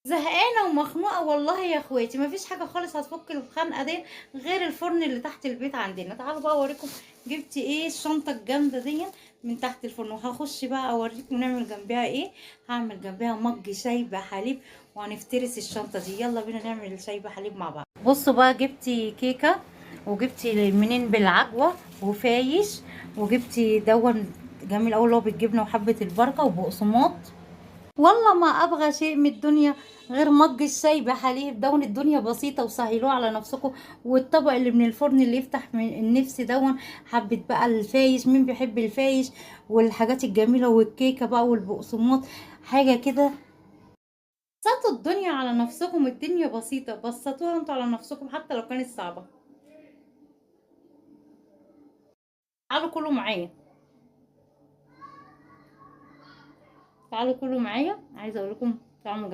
زهقانه ومخنوقه والله يا اخواتي، مفيش حاجة خالص هتفك الخنقه دي غير الفرن اللي تحت البيت عندنا. تعالوا بقى اوريكم جبت ايه الشنطة الجامدة دي من تحت الفرن، وهخش بقى اوريكم نعمل جنبها ايه. هعمل جنبها مج شاي بحليب وهنفترس الشنطة دي. يلا بينا نعمل الشاي بحليب مع بعض. بصوا بقى، جبت كيكة وجبت منين بالعجوه وفايش، وجبت دون جميل قوي اللي هو بالجبنه وحبه البركة وبقسماط. والله ما ابغى شيء من الدنيا غير مج الشاي بحليب دون. الدنيا بسيطة وسهلوها على نفسكم. والطبق اللي من الفرن اللي يفتح من النفس دون، حبه بقى الفايش، مين بيحب الفايش والحاجات الجميلة، والكيكه بقى والبقسماط، حاجة كده. بسطوا الدنيا على نفسكم، الدنيا بسيطة، بسطوها انتوا على نفسكم حتى لو كانت صعبة. تعالوا كلوا معايا، تعالوا كلوا معايا، عايزه اقول لكم طعمه